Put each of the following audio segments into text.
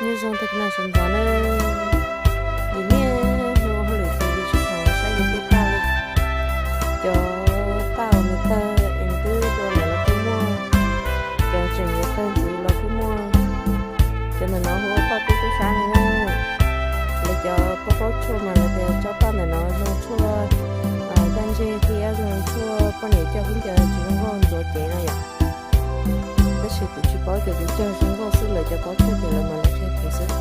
Nyob zoo tag kis sawv ntxov nawb, vim niaj hnub ua hauj lwm ces yus tsis khoom saib yus tej paj li. Cov paj uas nws tawg es nws twb dua lawm los kuj muaj, cov tseem yuav tawg ntxiv los kuj muaj. Cov ntawm no hu ua paj tub tub sab no na. Lawv cov paj paub tshuaj mas lawv tias tsob paj ntawm no zoo tshuaj daj ntseg thiab zoo tshuaj poj niam coj khaub ncaws tsis zoo nkauj ntxuav cev no yom. Tab sis kuv tsis paub ces kuv cog zoo nkauj xwb, lawv cov paub tshuaj ces lawv mam li qhia kuv xwb.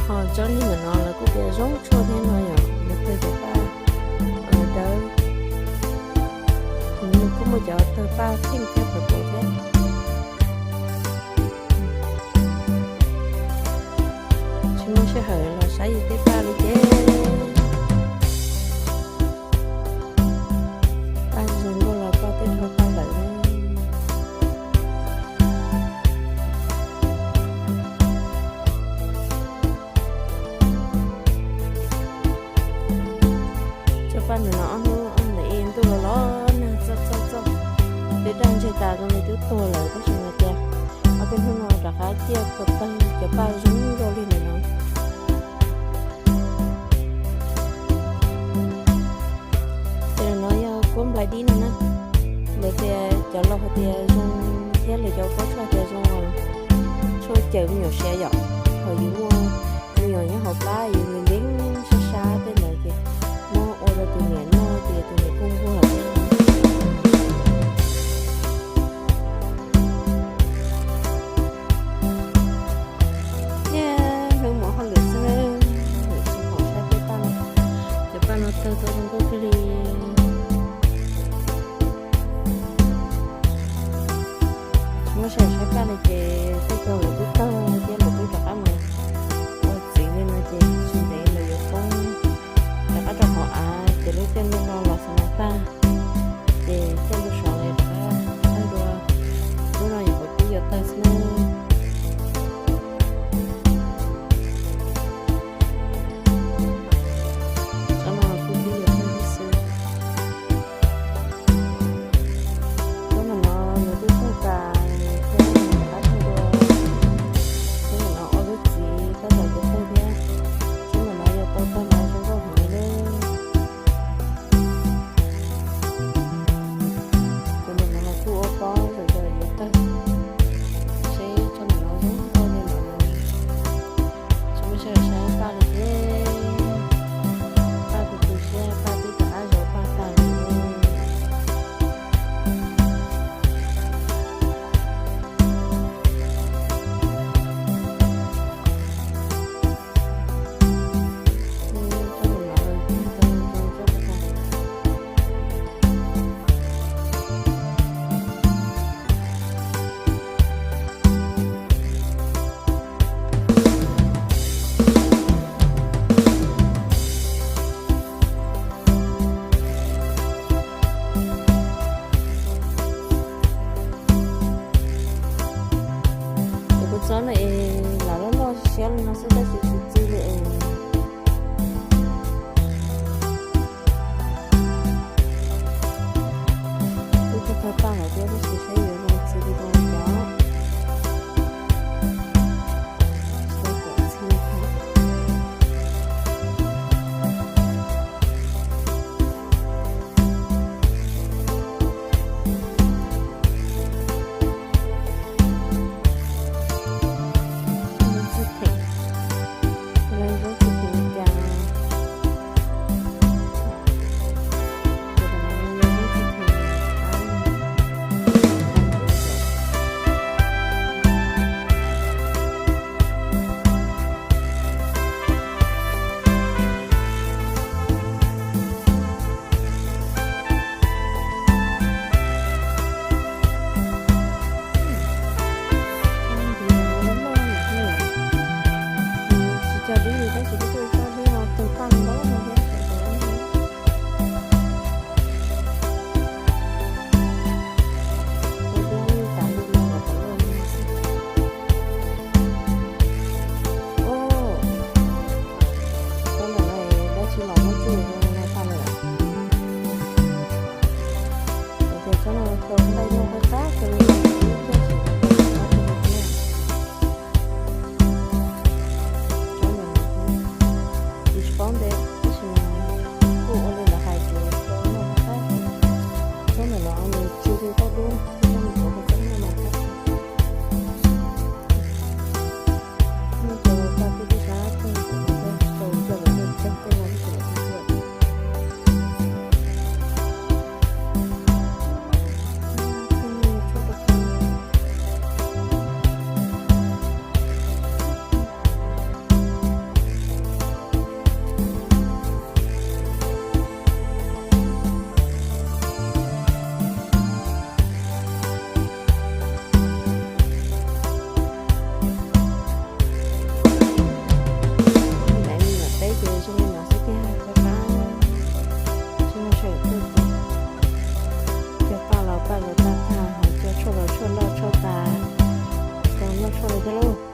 Ho tsob niag ntawm no lawv kuj tias zoo tshuaj thiab no yom, nws tawg cov paj dawb. Nws kuj muaj cov tawg paj pheej thiab purple thiab. Tsis muaj sij hawm los saib yus tej paj li ces. Paj zoo nkauj los paj twb dhau tag lawm. Tsob paj ntawm no ob hnub ob ntawm ib ntuj los los nag txog txog txog, twb daj ntseg tas zoo li twb tuag lawm tab sis mas tias ob peb hnub no rov qab ciaj tawg, cov paj zoo nkauj li ntawm no. Ces no yog kuab nplai dib no na. Lawv tias cov laus hais tias zoo thiab lawv cov paub tshuaj tias zoo, tshuaj cawm me nyuam siav yom. Thaum yus muaj me nyuam nyob hauv plab yus nkees nkees sab sab tej ntawd ces muab ua rau tus niam noj ces tus niam kuj nquag thiab. Niaj hnub mus hauj lwm xwb, tsis khoom saib tej paj li. Cov paj no tawg tau zoo nkauj kawg li. Tsis muaj sij hawm saib paj li ces tej zaum lawv twb tawg thiab lawv twb rov qab mus ua txiv li no ces tsis ntev lawv yuav poob rov qab rau hauv av ces lub caij ntuj no los xaus no tag. Ces caij ntuj saud lawv rov qab tawg dua. Lub no nyuam qhuav twb yuav tawg xwb na. Tsob no kuj twb yuav tawg xwb. Tsob no nws twb tawg tas thiab, nws rov qab tawg dua. Tsob no ob lub txiv tab tom yuav tawg thiab. Tsob no yog tau tawg mas zoo nkauj heev li. Cov ntawm no los kuj ua pob zoo zoo yuav tawg. Seb tsob ntawm no zoo nkauj li no. Tsis muaj sij hawm saib paj li thiab. Paj tu tu siab, paj twb rov qab zov paj tag li. Kuv txob no es lam loj loj siab li no xwb tab sis tsis txi li es. Twb tsis tau paj lawm thiab tab sis saib yuav zoo txi li no cas. Tso lawm thiab lauj.